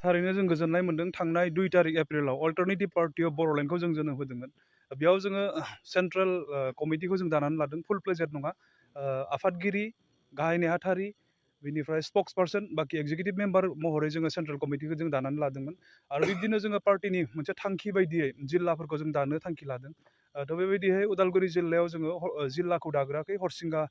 थारैनो जों गोजोननाय मोन्दों थांनाय 2 तारिख एप्रिलाव अल्टारनेटिभ पार्टी अफ बर'लेण्डखौ जों जोनोम होदोंमोन। बेयाव जोङो सेन्ट्रेल कमिटिखौ जों दानानै लादों, फुल प्लेजेड नङा। आफादगिरि, गाहाय नेहाथारि, बिनिफ्राय स्पक्स पार्सन, बाखि एक्जिकिउटिभ मेम्बार महरै जोङो सेन्ट्रेल कमिटिखौ जों दानानै लादोंमोन। आरो बिब्दिनो जोङो पार्टिनि मोनसे थांखि बायदियै जिल्लाफोरखौ जों दानो थांखि लादों। थ' बेबायदिहाय उदालगुरि जिल्लायाव जोङो जिल्लाखौ दाग्रोआखै, हरसिंगा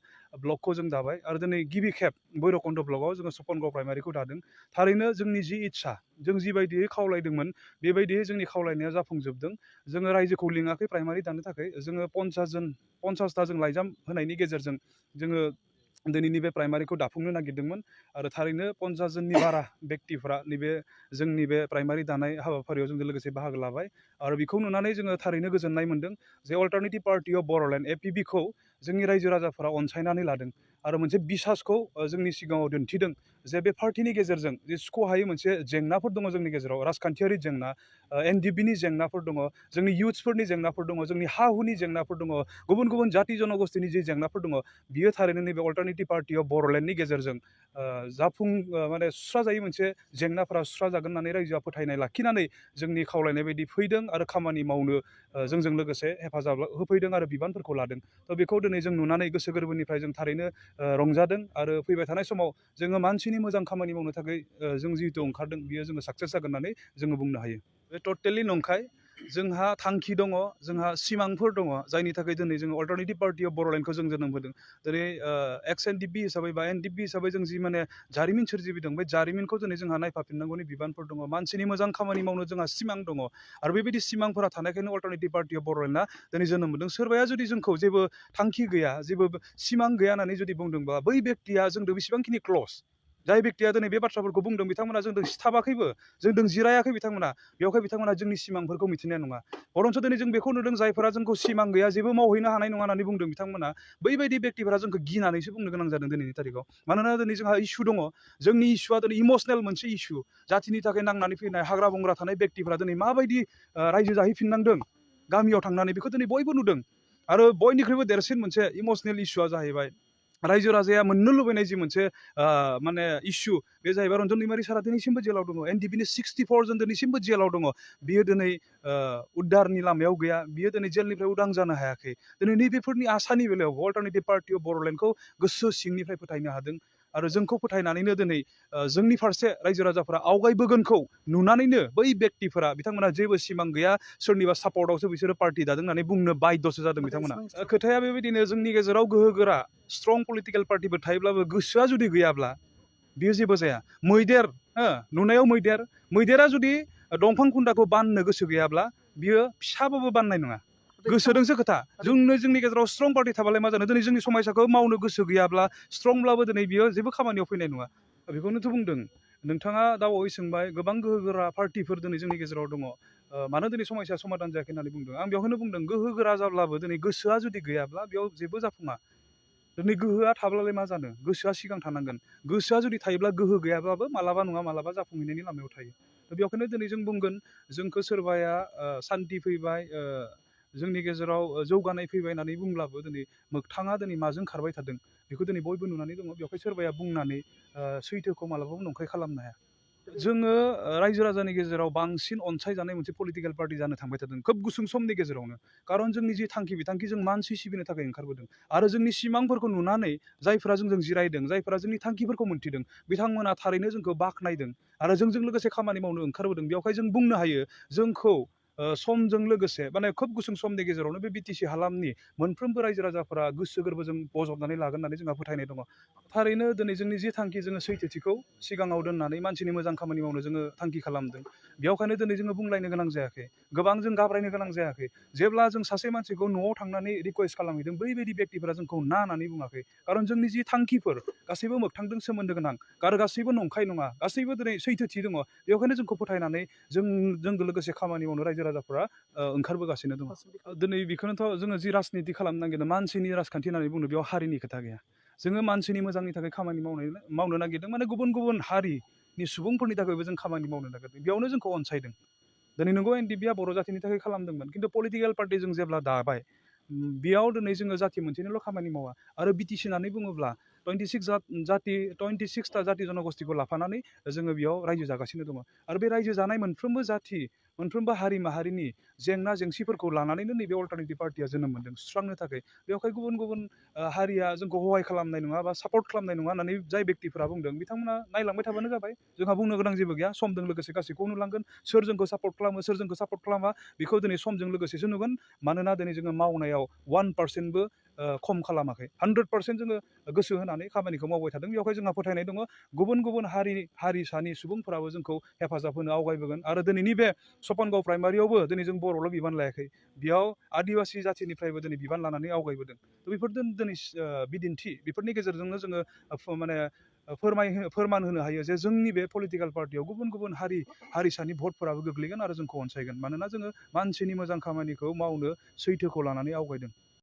ब्लकखौ जों दाबाय आरो दिनै गिबि खेब भैरबकुन्द ब्लकआव जोङो सपनगाव प्राइमारिखौ दादों। थारैनो जोंनि जि इस्सा, जों जिबायदियै खावलायदोंमोन बेबायदियै जोंनि खावलायनाया जाफुंजोबदों। जोङो रायजोखौ लिङाखै प्राइमारि दानो थाखाय, जोङो 50ता जों लाइजाम होनायनि गेजेरजों जोङो दिनैनि बे प्राइमारिखौ दाफुंनो नागिरदोंमोन। आरो थारैनो 50 जननि बारा बेक्तिफ्रा नैबे जोंनि बे प्राइमारि दानाय हाबाफारियाव जोंजों लोगोसे बाहागो लाबाय। आरो बेखौ नुनानै जोङो थारैनो गोजोननाय मोन्दों जे alternative party of Boroland APB खौ जोंनि रायजो राजाफोरा अनसायनानै लादों आरो मोनसे बिसासखौ जोंनि सिगाङाव दिन्थिदों जे बे पार्टिनि गेजेरजों जे सुख'हायै मोनसे जेंनाफोर दङ जोंनि गेजेराव, राजखान्थियारि जेंना, NDBनि जेंनाफोर दङ, जोंनि इयुथ्सफोरनि जेंनाफोर दङ, जोंनि हा हुनि जेंनाफोर दङ, गुबुन गुबुन जाति जनगोष्ठीनि जि जेंनाफोर दङ, बियो थारैनो नैबे अल्टारनेटिभ पार्टी अफ बर'लेण्डनि गेजेरजों माने सुस्राजायै मोनसे जेंनाफोरा सुस्राजागोन होननानै रायजोआ फोथायनाय लाखिनानै जोंनि खावलायनाय बायदि फैदों आरो खामानि मावनो जोंजों लोगोसे हेफाजाब होफैदों आरो बिबानफोरखौ लादों। थ' बेखौ दिनै जों नुनानै गोसो गोरबोनिफ्राय जों थारैनो रंजादों आरो फैबाय थानाय समाव जोङो मानसिनि मोजां खामानि मावनो थाखाय जों जिहेतु ओंखारदों, बियो जोङो साक्सेस जागोन होननानै जोङो बुंनो हायो। बे टटेलि नंखाय। जोंहा थांखि दङ, जोंहा सिमांफोर दङ, जायनि थाखाय दिनै जोङो अल्टारनेटिभ पार्टी अफ बर'लेण्डखौ जों जोनोम होदों। दिनै एक्स NDB हिसाबै बा NDB हिसाबै जों जि माने जारिमिन सोरजिबोदों, बे जारिमिनखौ दिनै जोंहा नायफाफिननांगौनि बिबानफोर दङ, मानसिनि मोजां खामानि मावनो जोंहा सिमां दङ। आरो बेबायदि सिमांफोरा थानायखायनो अल्टारनेटिभ पार्टी अफ बर'लेण्डआ दिनै जोनोम मोनदों। सोरबाया जुदि जोंखौ जेबो थांखि गैया, जेबो सिमां गैया होननानै जुदि बुंदोंबा, बै बेक्तिया जोंदों बेसेबांखिनि क्लस, जाय बेक्तिया दिनै बे बाथ्राफोरखौ बुंदों, बिथांमोना जोंदों सिथाबाखैबो, जोंदों जिरायाखै बिथांमोना, बेवहाय बिथांमोना जोंनि सिमांफोरखौ मिथिनाय नङा। बरन्स दिनै जों बेखौ नुदों, जायफोरा जोंखौ सिमां गैया, जेबो मावहैनो हानाय नङा होननानै बुंदों, बिथांमोना बैबायदि बेक्तिफोरा जोंखौ गिनानैसो बुंनो गोनां जादों दिनैनि तारिखाव। मानोना दिनै जोंहा इसु दङ, जोंनि इसुआ दिनै इमसनेल मोनसे इसु, जातिनि थाखाय नांनानै फैनाय हाग्रा बंग्रा थानाय बेक्तिफोरा दिनै माबायदि रायजो जाहैफिननांदों गामियाव थांनानै, बेखौ दिनै बयबो नुदों। आरो बयनिख्रुइबो देरसिन मोनसे इमसनेल इसुआ जाहैबाय रायजो राजाया मोननो लुबैनाय जि मोनसे माने इसु, बे जाहैबाय रन्जन दैमारि सारा दिनैसिमबो जेलाव दङ। NDBनि 64 जन दिनैसिमबो जेलाव दङ। बियो दिनै उद्धारनि लामायाव गैया, बियो दिनै जेलनिफ्राय उदां जानो हायाखै। दिनै नैबेफोरनि आसानि बेलायाव अल्टारनेटिभ पार्टी अफ बर'लेण्डखौ गोसो सिंनिफ्राय फोथायनो हादों। आरो जोंखौ फोथायनानैनो दिनै जोंनि फारसे रायजो राजाफोरा आवगायबोगोनखौ नुनानैनो बै बेक्तिफोरा, बिथांमोना जेबो सिमां गैया, सोरनिबा सापर्टआवसो बिसोरो पार्टी दादों होननानै बुंनो बाध्यसो जादों बिथांमोना। खोथाया बेबायदिनो, जोंनि गेजेराव गोहो गोरा स्ट्रं पलिटिकेल पार्टिफोर थायोब्लाबो गोसोआ जुदि गैयाब्ला बियो जेबो जाया। मैदेर, नुनायाव मैदेरा जुदि दंफां खुन्दाखौ बाननो गोसो गैयाब्ला बियो फिसाबाबो बाननाय नङा। गोसोजोंसो खोथा। जोंनि गेजेराव स्ट्रं पार्टी थाबालाय मा जानो, दिनै जोंनि समायसाखौ मावनो गोसो गैयाब्ला, स्ट्रंब्लाबो दिनै बियो जेबो खामानियाव फैनाय नङा। बेखौनोथ' बुंदों नोंथाङा, दाबावै सोंबाय, गोबां गोहो गोरा पार्टिफोर दिनै जोंनि गेजेराव दङ, मानो दिनै समस्या समाधान जायाखै होननानै बुंदों। आं बेवहायनो बुंदों, गोहो गोरा जाब्लाबो दिनै गोसोआ जुदि गैयाब्ला बेयाव जेबो जाफुङा। दिनै गोहोआ थाब्लालाय मा जानो, गोसोआ सिगां थानांगोन। गोसोआ जुदि थायोब्ला गोहो गैयाब्लाबो मालाबा नङा मालाबा जाफुंहैनायनि लामायाव थायो। बेखायनो दिनै जों बुंगोन, जोंखौ सोरबाया सान्थि फैबाय, जोंनि गेजेराव जौगानाय फैबाय होननानै बुंब्लाबो दिनै मोगथाङा दिनै माजों खारबाय थादों बेखौ दिनै बयबो नुनानै दङ। बेवहाय सोरबाया बुंनानै सैथोखौ मालाबाबो नंखाय खालामनो हाया। जोङो रायजो राजानि गेजेराव बांसिन अनसायजानाय मोनसे पलिटिकेल पार्टी जानो थांबाय थादों खोब गुसुं समनि गेजेरावनो। खारन जोंनि जि थांखि, बिथांखि जों मानसि सिबिनो थाखाय ओंखारबोदों। आरो जोंनि सिमांफोरखौ नुनानै जायफोरा जोंजों जिरायदों, जायफोरा जोंनि थांखिफोरखौ मोनथिदों, बिथांमोना थारैनो जोंखौ बाख्नायदों आरो जोंजों लोगोसे खामानि मावनो ओंखारबोदों। बेवहाय जों बुंनो हायो, जोंखौ समजों लोगोसे माने खोब गुसुं समनि गेजेरावनो बे BTC हालामनि मोनफ्रोमबो रायजो राजाफोरा गोसो गोरबोजों बजबनानै लागोन होननानै जोंहा फोथायनाय दङ। थारैनो दिनै जोंनि जि थांखि, जोङो सैथोथिखौ सिगाङाव दोननानै मानसिनि मोजां खामानि मावनो जोङो थांखि खालामदों। बेयावखायनो दिनै जोङो बुंलायनो गोनां जायाखै, गोबां जों गाब्रायनो गोनां जायाखै। जेब्ला जों सासे मानसिखौ न'आव थांनानै रिकुवेस्ट खालामहैदों, बैबायदि बेक्तिफोरा जोंखौ ना होननानै बुङाखै। खारन जोंनि जि थांखिफोर गासैबो मोगथांजों सोमोन्दो गोनां आरो गासैबो नंखाय नङा, गासैबो दिनै सैथोथि दङ। बेवहायनो जोंखौ फोथायनानै जोंजों लोगोसे खामानि मावनो रायजो राजाफोरा ओंखारबोगासिनो दङ। दिनै बेखौनोथ' जोङो जि राजनिति खालामनो नागिरदों, मानसिनि राजखान्थि होननानै बुंनो, बेयाव हारिनि खोथा गैया। जोङो मानसिनि मोजांनि थाखाय खामानि मावनो नागिरदों, माने गुबुन गुबुन हारिनि सुबुंफोरनि थाखायबो जों खामानि मावनो नागिरदों। बेयावनो जोंखौ अनसायदों। दिनै नंगौ NDBआ बर' जातिनि थाखाय खालामदोंमोन, खिन्थु पलिटिकेल पार्टी जों जेब्ला दाबाय, बेयाव दिनै जोङो जाति मोनसेनिल' खामानि मावा। आरो BTC होननानै बुङोब्ला 26टा जाति जनगोष्ठीखौ लाफानानै जोङो बेयाव रायजो जागासिनो दङ आरो बे रायजो जानाय मोनफ्रोमबो जाथि मोनफ्रोमबो हारि माहारिनि जेंना जेंसिफोरखौ लानानैनो नैबे अल्टारनेटिभ पार्टिया जोनोम मोनदों सुस्रांनो थाखाय बेवहाय गुबुन गुबुन हारिया जोंखौ हहाय खालामनाय नङा बा सापर्ट खालामनाय नङा होननानै जाय व्यक्तिफोरा बुंदों बिथांमोना नायलांबाय थाबानो जाबाय जोंहा बुंनो गोनां जेबो गैया समजों लोगोसे गासैखौबो नुलांगोन सोर जोंखौ सापर्ट खालामो सोर जोंखौ सापर्ट खालामा बेखौ दिनै समजों लोगोसेसो नुगोन मानोना दिनै जोङो मावनायाव 1%बो खम खालामाखै 100% जोङो गोसो होनानै खामानिखौ मावबाय थादों बेवहाय जोंहा फोथायनाय दङ गुबुन गुबुन हारिसानि सुबुंफोराबो जोंखौ हेफाजाब होनो आवगायबोगोन आरो दिनैनि बे सपनगाव प्राइमारियावबो दिनै जों बर'ल' बिबान लायाखै बेयाव आदिबासि जाथिनिफ्रायबो दिनै बिबान लानानै आवगायबोदों बेफोर दिनै बिदिन्थि बेफोरनि गेजेरजोंनो जोङो माने फोरमान होनो हायो जे जोंनि बे पलिटिकेल पार्टियाव गुबुन गुबुन हारिसानि भटफोराबो गोग्लैगोन आरो जोंखौ अनसायगोन मानोना जोङो मानसिनि मोजां खामानिखौ मावनो सैथोखौ लानानै आवगायदों